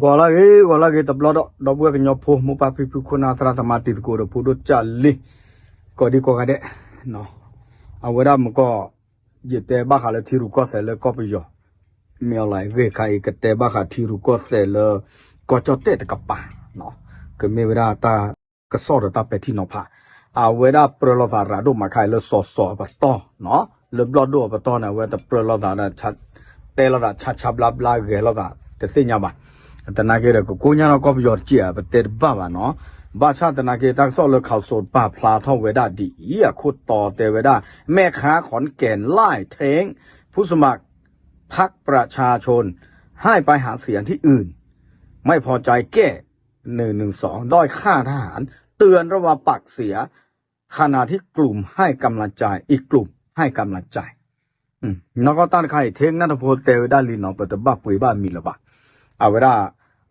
ဂီၤလၢဂ့ၤ ဂီၤလၢဂ့ၤ တဘျီဒီး ဒီပုၢ်ဝဲၢ်ကညီဖိ မိၢ်ပၢ်ဖံဖု ခိၣ်နၢ်သရၣ်သမါ တံၤသကိးဒီး ဖိဒိၣ်ကၢ်လံၤ ကိးဒံကိးဂၤဒဲး, အဝဲဒၣ်မုၢ်ကီၢ် ယတဲဘၣ်ဃးလၢထံရူၢ်ကီၢ်သဲးလၢကီၢ်ပယီၤ, မ့ၢ်အီၤလၢအဂ့ၢ်ခါအံၤ ကတဲဘၣ်ဃးထံရူၢ်ကီၢ်သဲးလၢ ကီၢ်ကၠီၣ်တဲၣ်တကပၤ, ကမ့ၢ်ဝဲဒၣ်တၢ်ကစီၣ်ဒီးတၢ်ပဲာ်ထံနီၤဖး, အဝဲဒၣ်ပြၢလိာ်သးရၤဒိၣ်မးခါအံၤလၢစီၤစီၤအပတီၢ်, လၢဘျီၣ်ဒိၣ်အပတီၢ်န့ၣ် အဝဲတပြၢလိာ်သးဒီး တဲလိာ်သးဆါဆါဘျါဘျါဂဲၤလိာ်သး တသ့ၣ်ညါဘၣ်. သနာ်က့ဒီး ကကိညါနီၢ်ကီၢ်ပယီၤတက့ၢ်ဧါ ပတဲတဘၣ်ဘၣ်နီၤ. ဘၣ်ဆၣ်သနာ်က့ တၢ်ကစီၣ်လၢ ข่าวสด ပာ်ဖျါထီၣ်ဝဲဒၣ်ဒ်အံၤ အခိၣ်တီတဲဝဲဒၣ် แม่ค้าขอนแก่นไล่แท้ง ผู้สมัครพรรคประชาชน ให้ไปหาเสียงที่อื่น ไม่พอใจแก้ หนึ่งหนึ่งสอง ด้อยค่าทหาร เตือนระวังปากเสีย ขณะที่กลุ่มให้กำลังใจ อีกกลุ่มให้กำลังใจ နီၢ်ကီၢ်တၢ်တခါအံၤ เท้ง นัทพล တဲဝဲဒၣ်လံနီၤ ပတဘၣ်ပှ့ၤဘၣ်မံၤလၢၤဘၣ်. အဝဲဒၣ်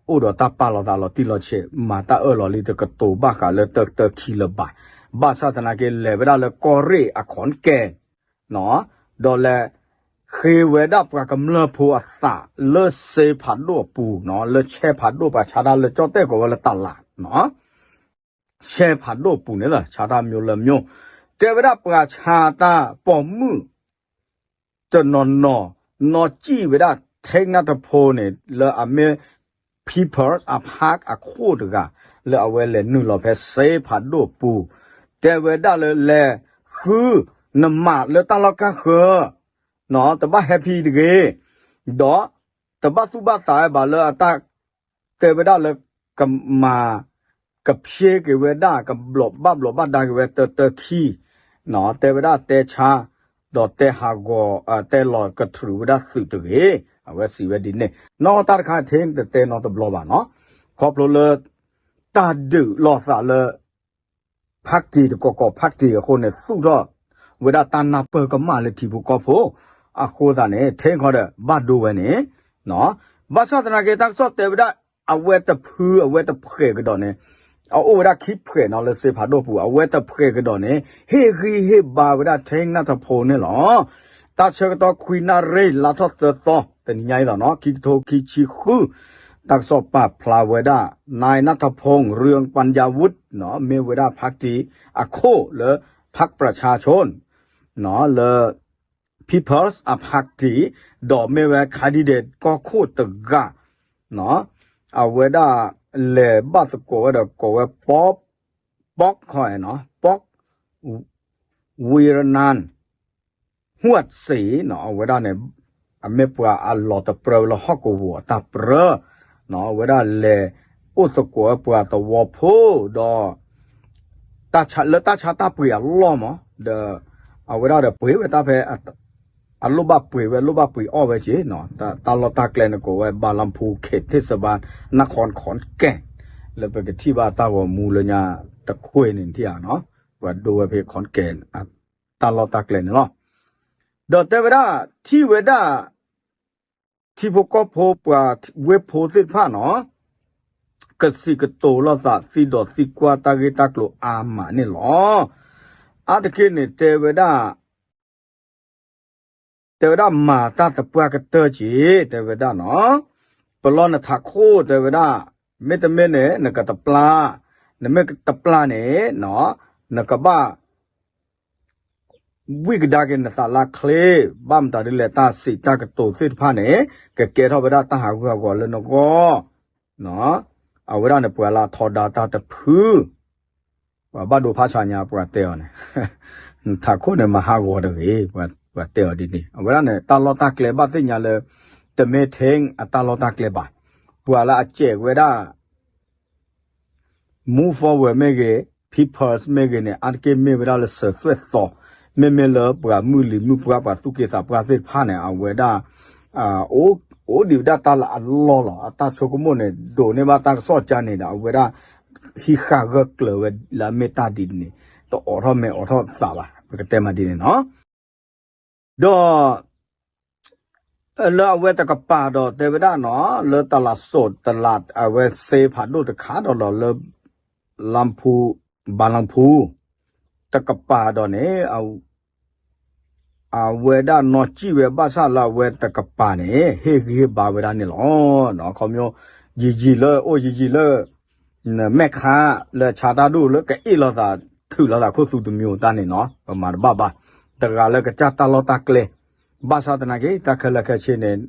အိၣ်ဒီးတၢ်ပာ်လီၤသးလီၤတံၢ်လီၤဆဲး မၤတၢ်အၢၣ်လီၤလံတကတိၤဘၣ်ဃးလၢတၢတၢခံလၢၤဘၣ်. ဘၣ်ဆၣ်သနာ်က့ လဲၤဝဲဒၣ်လၢကီၢ်ရ့ၣ်အခီၣ်ကဲၣ် ဒီးလဲၤဃ့ဝဲဒၣ်ပှၤကမျၢၢ်ဖိအသးလၢစ့ဖးဒိၣ်အပူၤနီၤ လၢဆဲဖးဒိၣ်ပှၤဆါတၢ်လၢကၠီၣ်တဲၣ်ကိးဝဲလၢတလးနီၤ ဆဲဖးဒိၣ်ပူၤန့ၣ်လီၤ ဆါတၢ်မျိုးလၢမျိုး တဲဝဲဒၣ်ပှၤဆါတၢ်ပိာ်မုၣ် တနီၤနီၤ နီၢ်ကံၣ်ဝဲဒၣ် เท้ง นัทพล န့ၣ် လၢအမ့ၢ် People's Park အခိၣ်တဂၤ လၢအဝဲလဲၤနုာ်လီၤဖဲစ့ဖးဒိၣ်ပူၤ တဲဝဲဒၣ်လၢလဲၤဃုနမးလၢတၢ်လီၢ်ကၢ်ဃၢၤ တဘၣ် happy တဂ့ၤ ဒီးတဘၣ်သူၣ်ဘၣ်သးဝဲဘၣ်လၢအတၢ် တဲဝဲဒၣ်လၢ ကမၤ ကဖျ့က့ၤဝဲဒၣ် ကဘျီးဘၣ်ဘျီးဘၣ်ဒါက့ၤဝဲတၢတၢခံ တဲဝဲဒၣ်တဲဆါ ဒီးတဲဟးဂီၤ တဲလီၤကတြူာ်ဝဲဒၣ်သုးတဂ့ၤ အဝဲစံးဝဲဒ်န့ၣ် နီၢ်ကီၢ်တၢ်တခါ เท้ง တတဲနီတဘျီဘၣ်နီၤ ခီဖျိလၢ တၢ်ဒုးလိာ်သးလၢ ဖးတံၢ်တကီၢ်ကီၢ် ဖးတံၢ်အဃိန့ၣ် သူၣ်ထီၣ်ဝဲဒၣ်တၢ်နၢ်ပၢၢ်ကမၣ်လၢထံဖိကီၢ်ဖိ အဃိသတးန့ၣ် เท้ง ခီဒီး ဘၣ်ဒိဝဲန့ၣ် ဘၣ်ဆၣ်သနာ်က့ တၢ်ကစီၣ်တဲဝဲဒၣ် အဝဲတဖု အဝဲတဖှဲးကဒီးန့ၣ် အအိၣ်ဝဲဒၣ်ခံဖှဲးနီၤ လၢစ့ဖးဒိၣ်ပူၤ အဝဲတဖှဲးကဒီးန့ၣ် ဟ့ၣ်ဂံၢ်ဟ့ၣ်ဘါဝဲဒၣ် เท้ง นัทพล န့ၣ်လီၤ. တၢ်ဆၢကတီၢ်ခွံနၣ်ရံၣ် လါထီၣ်သၢသီ တနံၤညါအံၤလီၤနီၤ ခံကထိခံဆံဃု တၢ်ကစီၣ်ပာ်ဖျါဝဲဒၣ် นายณัฐพงษ์ เรืองปัญญาวุฒิ မ့ၢ်ဝဲဒၣ် ဖးတံၢ် အခိၣ်လၢ พรรคประชาชน လၢ People's Party ဒီးမ့ၢ်ဝဲ candidate ကီၢ်ခိၣ်တဂၤ အဝဲဒၣ်လဲၤဘၣ်သကိးဝဲဒီးကိးဝဲ ပီၣ်ခီနီၤ ပီၣ် ဝံရနၢၣ် ဟူးစ့ၣ်နီၤ အဝဲဒၣ်န့ၣ် အမ့ၢ်ပှၤအလီၤတပြၢဝဲလၢဟီၣ်ကဝီၤအတၢ်ပြၢ အဝဲဒၣ်လဲၤအိၣ်သကိးဝဲပှၤသဝီဖိဒီး လၢတၢ်ဆါတၢ်ပှ့ၤအလီၢ်မး ဒီး အဝဲဒၣ်ဒီးပှ့ၤဝဲတၢ်ဖဲ အလိၣ်ဘၣ်ပှ့ၤဝဲ လိၣ်ဘၣ်ပှ့ၤအီၣ်ဝဲက့ၤနီၤ တၢ်လီၢ်တၢ်ကျဲန့ၣ်ကိးဝဲ บางลำพู เขตเทศบาลนครขอนแก่น လၢပကထံၣ်ဘၣ်တၢ်ဂီၤမူလၢညါတခွ့န့ၣ် ထံၣ်ဧါနီၤ ပှၤဒိဝဲဖဲ ขอนแก่น တၢ်လီၢ်တၢ်ကျဲန့ၣ်လီၤ. ဒီးတဲဝဲဒၣ် ထံၣ်ဝဲဒၣ် ထံဖိကီၢ်ဖိ ပှၤဝ့ၢ်ဖိသ့ၣ်တဖၣ်နီၤ ကစံးကတိၤလိာ်သးသံဒီးသံကွၢ်တၢ်ဂ့ၢ်တၢ်ကျိၤအါမးန့ၣ်လီၤ. အါတက့ၢ်န့ၣ် တဲဝဲဒၣ် တဲဝဲဒၣ်မၤတၢ်သပှၢ်ကတၢၢ်က့ၤ တဲဝဲဒၣ်နီၤ ပလီၢ်နထးခိၣ် တဲဝဲဒၣ် မ့တမ့ၢ်န့ၣ် နကတပျၢ် နမ့ၢ်တပျၢ်န့ၣ် နကဘၣ် ဝံၣ်ကဒါက့ၤနသးလၢချ့ ဘၣ်မတၤဒ်လဲၣ် တၢ်စံးတၢ်ကတိၤသ့ၣ်တဖၣ်န့ၣ် ကကဲထီၣ်ဝဲဒၣ်တၢ်ဟးဂူာ်ဟးဂီၤလၢနဂီၢ် အဝဲဒၣ်န့ၣ် ပှၤလၢအထီဒါတၢ်တဖု ပှၤဘၣ်ဒိဖးဆါညါ ပှၤတဲအီၤန့ၣ် နထးခိၣ်န့ၣ် မၤဟးဂီၤတဂ့ၤ ပှၤတဲအီၤဒ်န့ၣ် အဝဲဒၣ်န့ၣ် တၢ်လီၢ်တၢ်ကျဲဘၣ်သ့ၣ်ညါလၢ တမ့ၢ်ထဲအတၢ်လီၢ်တၢ်ကျဲဘၣ် ပှၤလၢအစဲးဝဲဒၣ် Move Forward မ့ၢ်ဂ့ၤ People's မ့ၢ်ဂ့ၤန့ၣ် အါတက့ၢ်မ့ၢ်ဝဲဒၣ်လၢစၢၤသွဲၣ်သီ မ့မ့ၢ်လၢပှၤမုၢ်လံၤမုၢ်ပှၢ် ပှၤသူၣ်က့သးပှၢ်သ့ၣ်တဖၣ်န့ၣ် အဝဲဒၣ် အိၣ်ဒံးဝဲဒၣ်တၢ်လၢအလီၢ်လီၤ အတၢ်ဆိကမိၣ်န့ၣ် ဒိးန့ၢ်ဘၣ်တၢ်ကစီၣ်ကါန့ၣ်ဒီး အဝဲဒၣ် ဟံးဃာ်ဂၢၢ်ကျၢၤဝဲလၢအမ့ၢ်တၢ်ဒ်န့ၣ် တအိးထီၣ်မဲာ်အိးထီၣ်သးဘၣ် ပကတဲမးဒ်န့ၣ်နီၤ ဒီး လၢအဝဲတကပၤဒီးတဲဝဲဒၣ်နီၤ လၢတလးစိးတလး အဝဲစ့ဖးဒိၣ်တခါဒီးလီၤလၢ လၣ်ဖူ ဘၣ်လၣ်ဖူ တကပၤဒီးန့ၣ် အဝဲဒၣ်နီၢ်ကံၣ်ဝဲဘၣ်ဆၣ်လၢအဝဲတကပၤန့ၣ် ဟ့ၣ်ဂံၢ်ဟ့ၣ်ဘါဝဲဒၣ်န့ၣ်လီၤ. ခီဖျိ ယံာ်ယံာ်လၢအိၣ်ယံာ်ယံာ်လၢ မဲာ်ခါလၢဆါတၢ်ဒိၣ်လၢကအ့ၣ်လိာ်သး ထုးလိာ်သးခိၣ်သူတမံၤအိၣ်တၢ်န့ၣ်နီၤ ပမၤတဘၣ်ဘၣ်. တဂၤလၢကစၢ်တၢ်လီၢ်တၢ်ကျဲ ဘၣ်ဆၣ်သနာ်က့ တၢ်ခဲလၢာ်ခဲဆ့န့ၣ်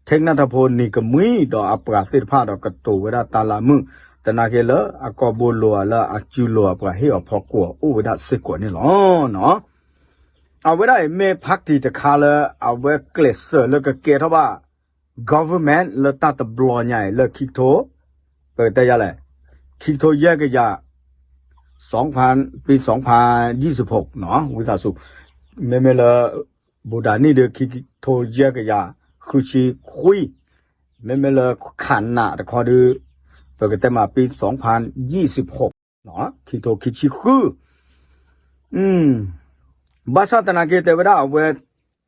ထံနၢ်ထၢၣ်ဖိနံၤကမှံဒီးအပှၤသ့ၣ်တဖၣ်ဒီးကတိၤဝဲဒၣ်တၢ်လၢမုၢ် သနာ်က့လၢအကိာ်ဘိလိၤအလၢအစုလိၤအပှၤဟ့ၣ်အီၤဖီကွီၤအိၣ်ဝဲဒၣ်စ့ၢ်ကီးန့ၣ်လီၤ. အဝဲဒၣ်အံၤမ့ၢ် party တခါလၢအဝဲကျဲးစၢးလၢကကဲထီၣ်ဘၣ် government လၢတၢ်တဘျီညါအံၤလၢခံကထိ ပကတဲယၤလဲၣ် ခံကထိယဲၢ်ကယၤ ပ စံဖ ဝံသးစူၤ မ့မ့ၢ်လၢ ဘူးဒၤနံၣ်ဒီး ခံကထိယဲၢ်ကယၤ ဃုဆံခွံ မ့မ့ၢ်လၢခးနးတခီဒီး ပကတဲမး ပ စံဖ ခံကထိ ခံဆံဃု ဘၣ်ဆၣ်သနာ်က့တဲဝဲဒၣ်အဝဲ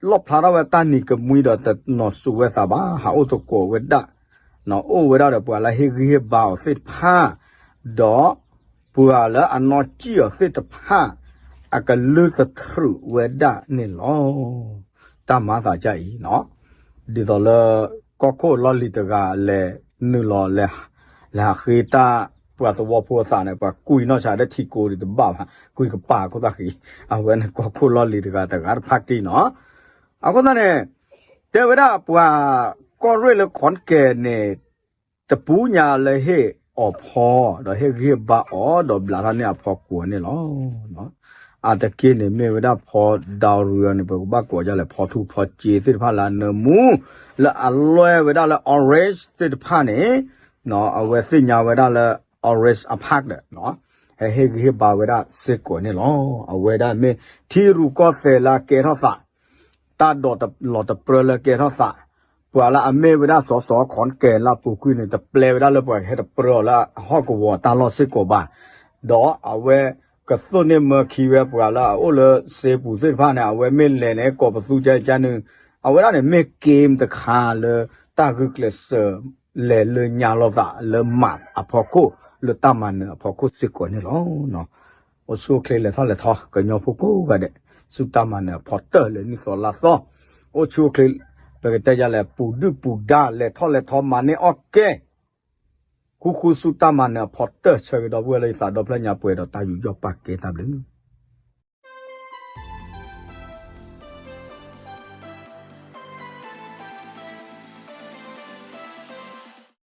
လီၣ်ဖျါထီၣ်ဝဲတၢ်နံၤကမှံဒီးတနီၤစူးဝဲသးဘၣ် ဟးအိၣ်သကိးဝဲဒၣ် အိၣ်ဝဲဒၣ်ဒီးပှၤလၢဟ့ၣ်ဂံၢ်ဟ့ၣ်ဘါအီၤသ့ၣ်တဖၣ် ဒီးပှၤလၢအနီၢ်ကံၣ်အီၤသ့ၣ်တဖၣ် အကလုၢ်သထြုးဝဲဒၣ်န့ၣ်လီၤ. တၢ်မၤသးဒ်အံၤ ဒ်သိးလၢ ကီၢ်ခိၣ်လီၢ်လံၤတဂၤလဲၤနုာ်လီၤ လဲၤဟးဃ့တၢ်ပှၤသဝီဖိအသးန့ၣ် ပှၤကွံာ်နီၢ်ဆါဒီးထံကိးဒံးတဘၣ်ဘၣ် ကွံာ်ကပၤအခိၣ်သၣ်ဃံ အဝဲန့ၣ်ကီၢ်ခိၣ်လီၢ်လံၤတဂၤတဂၤတဖၣ်တံၢ်နီၤ အဃိသတးန့ၣ် တဲဝဲဒၣ်ပှၤကီၢ်ရ့ၣ်လၢ ခီၣ်ကဲၣ်န့ၣ် တပူၤညါလၢဟ့ၣ်အီၤဖီ ဒီးဟ့ၣ်ဂံၢ်ဟ့ၣ်ဘါအီၤ ဒီးဘျးထီၣ်န့ၢ်အဖီကွီၤန့ၣ်လီၤ. အါတက့ၢ်န့ၣ်မ့ၢ်ဝဲဒၣ်ဖီ ဒၤရံၤ န့ၣ် ပကဘၣ်ကိးဒ်လဲၣ် ဖီထူဖီစ့သ့ၣ်တဖၣ်လၢအနၢမူ လၢအလွဲၢ်ဝဲဒၣ်လၢ orange သ့ၣ်တဖၣ်န့ၣ် အဝဲသ့ၣ်ညါဝဲဒၣ်လၢ orange အဖးဒီး ဟဲဟ့ၣ်ဂံၢ်ဟ့ၣ်ဘါဝဲဒၣ်စ့ၢ်ကီးန့ၣ်လီၤ. အဝဲဒၣ်မ့ၢ်ထံရူၢ်ကီၢ်သဲးလၢအကဲထီၣ်သး တၢ်ဒိးလီၤတပြၢလၢကဲထီၣ်သး ပှၤလၢအမ့ၢ်ဝဲဒၣ်စီၤစီၤ ခီၣ်ကဲၣ်လၢအပူၤကွံာ်န့ၣ် တပျဲဝဲဒၣ်လၢပှၤကဟဲတပြၢအီၤလၢအဟီၣ်ကဝီၤတၢ်လီၢ်စ့ၢ်ကီးဘၣ်. ဒီးအဝဲကသိၣ်န့ၢ်မၢခံဝဲပှၤလၢအအိၣ်လၢစ့ပူၤသ့ၣ်တဖၣ်န့ၣ် အဝဲမ့ၢ်လဲၤန့ၣ် ကိးပသူကဲကန့ၣ် အဝဲဒၣ်န့ၣ်မ့ၢ် game တခါလၢတၢ်ဂုာ်ကျဲးစၢး လဲၤလၢညါလိာ်သးလၢမၤအဖီခိၣ် လၢတၢ်မၤနၢၤအဖီခိၣ်စ့ၢ်ကီးန့ၣ်လီၤ. အိၣ်ဆူၣ်အိၣ်ချ့လဲၤထီၣ်လဲၤထီ ကညီဖိကိးဂၤဒဲး ဆူတၢ်မၤနၢၤအဖီတၢၢ်လၢနံၣ်သီလါသီ အိၣ်ဆူၣ်အိၣ်ချ့ ပကတဲယၤလဲၣ် ပူၤဒုၣ်ပူၤဒါ လဲၤထီၣ်လဲၤထီ မၤန့ၢ်အီၣ်ကဲ ဃူဃူဆူတၢ်မၤနၢၤအဖီတၢၢ် ဆၢဂ့ၤဒီပုၢ်ဝဲၢ်လၢယသးဒီဖျၢၣ်ညါပှဲၤဒီးတၢ်ယူးယီၣ်ပာ်ကဲတၢ်ဘျုး